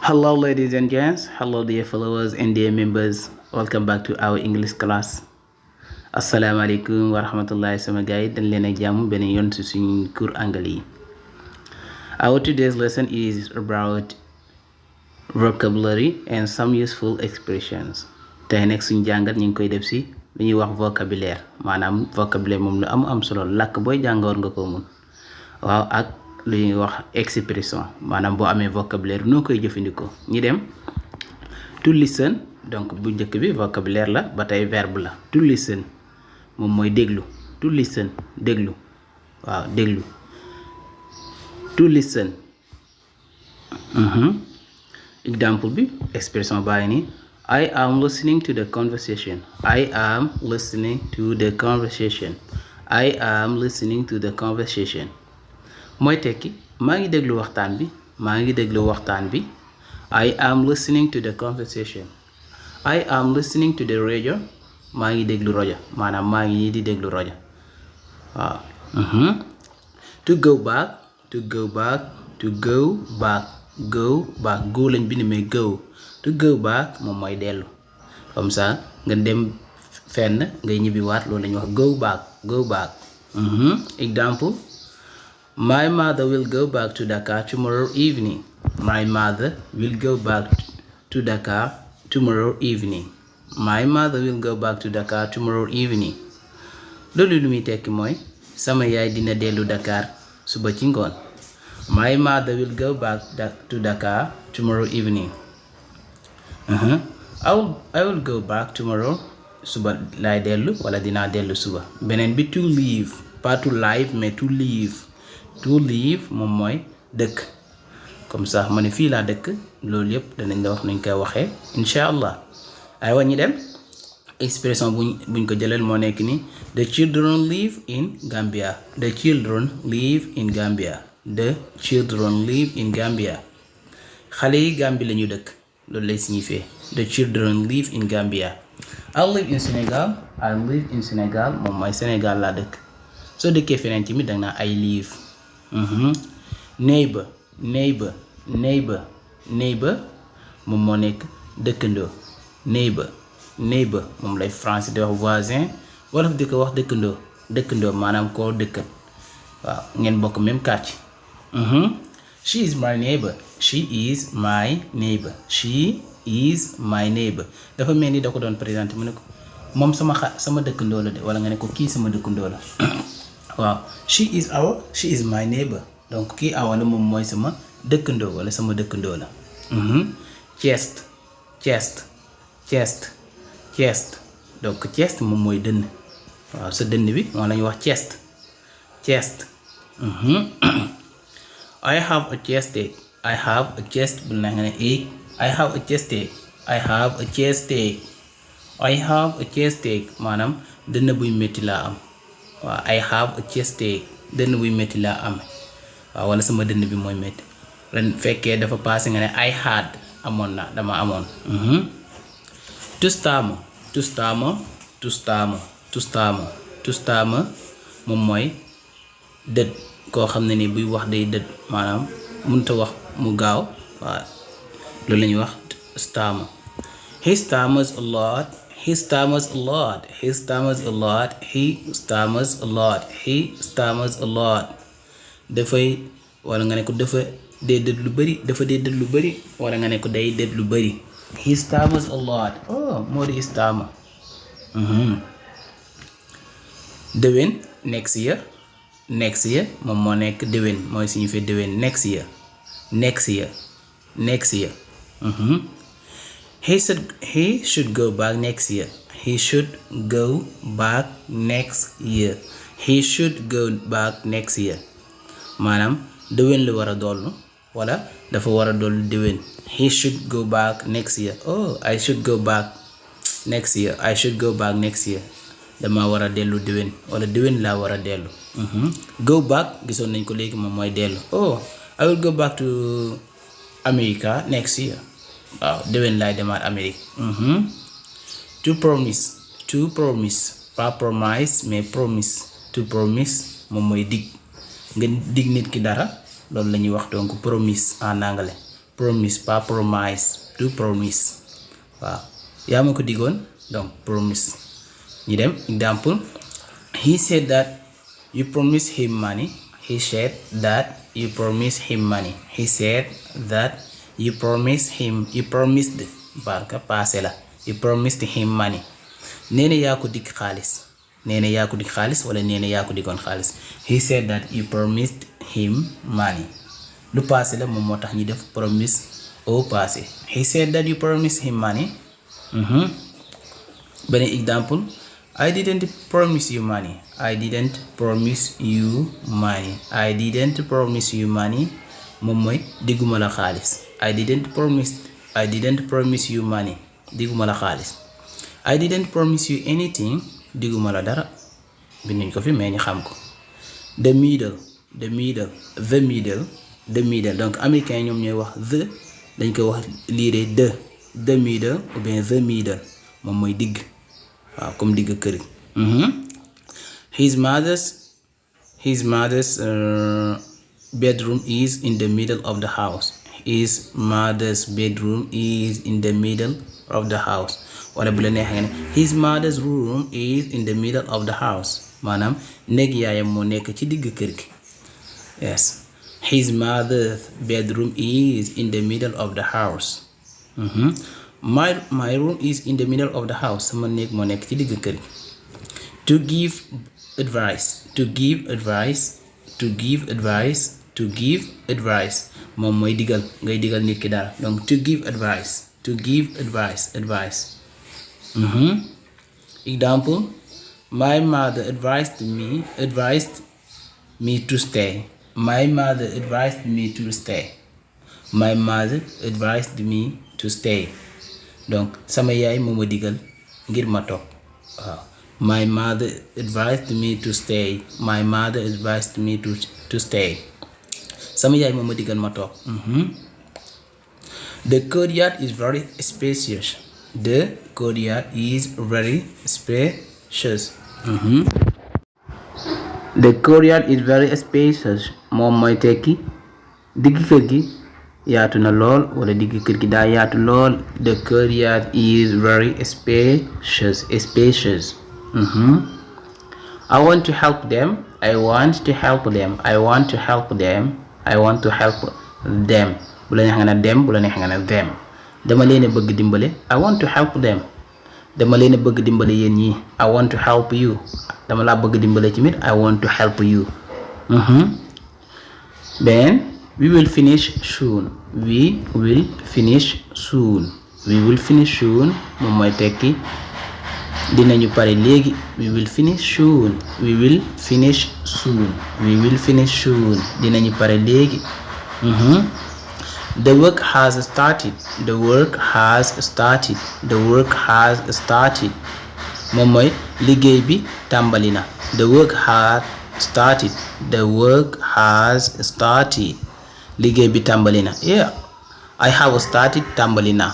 Hello ladies and gents, hello dear followers and dear members, welcome back to our English class. Assalamualaikum warahmatullahi sama gars yi dañ leen ak jàmm beneen yoon ci suñu cours anglais yi. Our today's lesson is about vocabulary and some useful expressions. Tey nag suñu jàngat ñu ngi koy def ci li ñuy wax vocabulaire maanaam vocabulaire moom lu am solo làkk booy jàngoor nga ko mun waaw ak lu ñuy wax expression maanaam boo amee vocabulaire noo koy jëfandikoo ñi dem to listen donc bu njëkk bi vocabulaire la ba tey verbe la to listen moom mooy déglu to listen déglu waaw déglu to listen exemple bi expression bàyyi ni I am listening to the conversation. I am listening to the conversation. I am listening to the conversation. mooy tekki maa ngi déglu waxtaan bi maa ngi déglu waxtaan bi. I am listening to the conversation. I am listening to the radio. maa ngi déglu rajo maanaam maa ngi di déglu rajo waaw. To go back to go back to go back go back go lañ bind mais go to go back moom mooy dellu comme ça nga dem fenn ngay ñibbi waat loolu lañuy wax go back go back. Example, my mother will go back to Dakar tomorrow evening. My mother will go back to Dakar tomorrow evening. My mother will go back to Dakar tomorrow evening. loolu lu muy tekki mooy sama yaay dina dellu Dakar suba ci ngoon. My mother will go back to Dakar tomorrow evening. I will go back tomorrow. suba laay dellu wala dinaa dellu suba. beneen bi to leave pas to live mais to leave. To leave moom mooy dëkk comme ça ma ne fii laa dëkk loolu yëpp danañ la wax nuñ koy waxee incha allah. ay wa ñi dem expression buñ ko jëlal moo nekk ni the children live in Gambia. The children live in Gambia. The children live in Gambia. xale yi Gambie la ñu dëkk loolu lay signifier the children live in Gambia. I live in Sénégal. I live in Sénégal moom mooy Sénégal laa dëkk. soo dëkkee feneen tamit danga naa I live. Neighbor neighbor neighbor neighbor moom moo nekk dëkkandoo. Neighbor neighbor moom lay français di wax voisin wolof di ko wax dëkkandoo. dëkkandoo maanaam koo dëkkal waaw ngeen bokk même quartier. She is my neighbor. She is my neighbor. She is my neighbor dafa mel ni da ko doon présenté mu ne ko moom sama dëkkandoo la de wala nga ne ko kii sama dëkkandoo la waaw. She is my neighbor donc kii awa la moom mooy sama dëkkandoo wala sama dëkkandoo la. Chest chest chest chest donc chest moom mooy dënn waaw sa dënn bi moom la ñuy wax chest chest. I have a chest ache. I have a chest bu na nga ne ache. I have a chest ache. I have a chest ache. I have a chest ache maanaam dënn buy métti laa am waaw. I have a chest ache dënn buy métti laa am waaw wala sama dënn bi mooy métti ren fekkee dafa passé nga ne I had amoon na dama amoon. To stammer to stammer to stammer to stammer to stammer moom mooy dëdd koo xam ne ni buy wax day dëdd maanaam mënta wax mu gaaw waaw loolu la ñuy wax stammer. He stammers a lot. He stammers a lot. He stammers a lot. He stammers a lot. He stammers a lot. dafay wala nga ne ko dafa dee dëdd lu bëri dafa dee dëdd lu bëri wala nga ne ko day dëdd lu bëri. He stammers a lot. oh moo di stammer. déwén next year. next year moom moo nekk déwén mooy signifie déwén next year. next year next year. He should go back next year. He should go back next year. He should go back next year maanaam déwén la war a dollu wala dafa war a dollu déwén. He should go back next year. oh I should go back next year. I should go back next year dama war a dellu déwén wala déwén laa war a dellu. Go back gisoon nañ ko léegi moom mooy dellu. oh I will go back to America next year. waaw déwén laay demaat Amérique. To promise pas promise mais promise. To promise moom mooy dig nga dig nit ki dara loolu la ñuy wax donc promise en anglais. promise pas promise du promise waaw yaa ma ko digoon donc promise ñu dem example he said that you promised him money he said that you promised him money he said that you promised barka passé la you promised him money nee na yaa ko dig xaalis wala nee na yaa ko digoon xaalis he said that you promised him money lu passé la moom moo tax ñu def promise au passé he said that you promised him money beneen example I didn't promise you money moom mooy digguma la xaalis I didn't promise you money digguma la xaalis I didn't promise you anything digguma la dara binduñ ko fi mais ñu xam ko the middle donc américain ñoom ñooy wax the dañ ko wax liire the middle ou bien the middle moom mooy digg waaw comme digg kër gi his mother's bedroom is in the middle of the house wala bu la neexee nga ne his mother's room is in the middle of the house maanaam néeg yaayam moo nekk ci digg kër gi yes his mother's bedroom is in the middle of the house my room is in the middle of the house sama néeg moo nekk ci digg kër gi to give advice moom mooy digal ngay digal nit ki dara donc to give advice example my mother advised me to stay donc sama yaay moo ma digal ngir ma toog waaw my mother advised me to stay sama yaay moo ma digal ma toog the courtyard is very spacious moom mooy tekki digg kër gi yaatu na lool wala digg kër gi daa yaatu lool the courtyard is very spacious I want to help them bu la neex nga ne dem bu la neex nga ne them dama leen a bëgg dimbale I want to help them dama leen a bëgg dimbale yéen ñi I want to help you dama laa bëgg dimbale ci mit I want to help you then we will finish soon moom mooy tekki dinañu pare léegi we will finish soon dinañu pare léegi the work has started moom mooy liggéey bi tàmbali na the work has started liggéey bi tàmbali na yeah I have started tàmbali na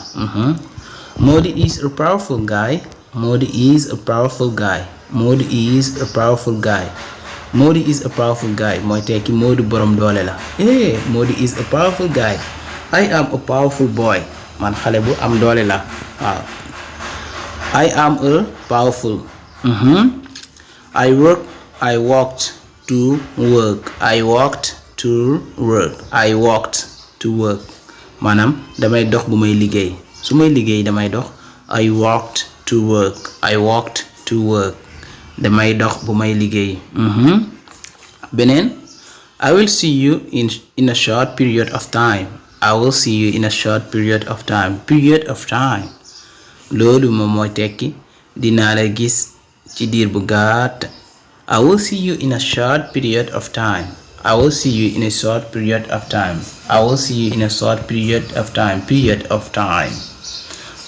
Modi is a powerful guy mooy tekki Modi borom doole la Modi is a powerful guy I am a powerful boy man xale bu am doole la waaw I am a powerful I walked to work maanaam damay dox bu may liggéey su may liggéey damay dox I walked to work damay dox bu may liggéey beneen I will see you in a short period of time loolu moom mooy tekki dinaa la gis ci diir bu gàtt I will see you in a short period of time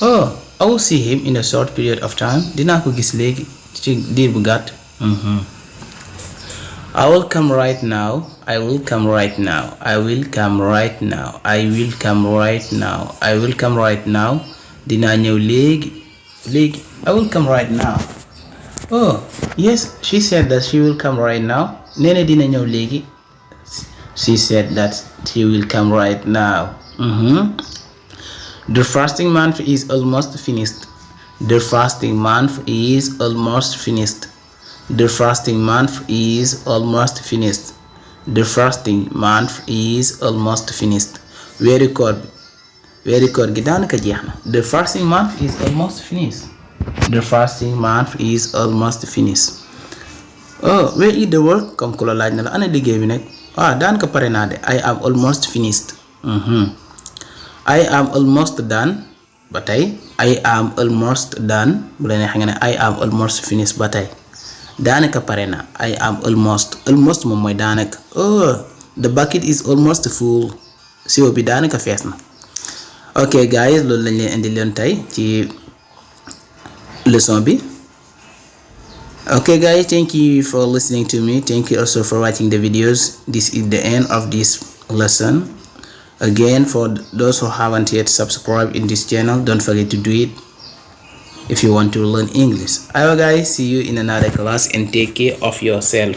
oh I will see him in a short period of time dinaa ko gis léegi ci diir bu gàtt I will come right now dinaa ñëw léegi I will come right now oh yes she said that she will come right now nee na dina ñëw léegi she said that she will come right now The fasting month is almost finished. The fasting month is almost finished. The fasting month is almost finished. The fasting month is almost finished. weeri koor gi daanaka jeex na. The fasting month is almost finished. The fasting month is almost finished. Oh, where is the work? Comme ku la laaj na la ana liggéey bi nag. daanaka pare naa de. I am almost finished. I am almost done. ba tey I am almost done. bu la neexee nga ne I am almost finished ba tey. daanaka pare na. I am almost moom mooy daanaka. Oh, the bucket is almost full. siwo bi daanaka fees na. ok guys, loolu lañ leen indi leen tey ci leçon bi. Okay guys, thank you for listening to me. Thank you also for watching the videos. This is the end of this lesson. Again, for those who haven't yet subscribed in this channel, don't forget to do it if you want to learn English. Alright guys, see you in another class and take care of yourself.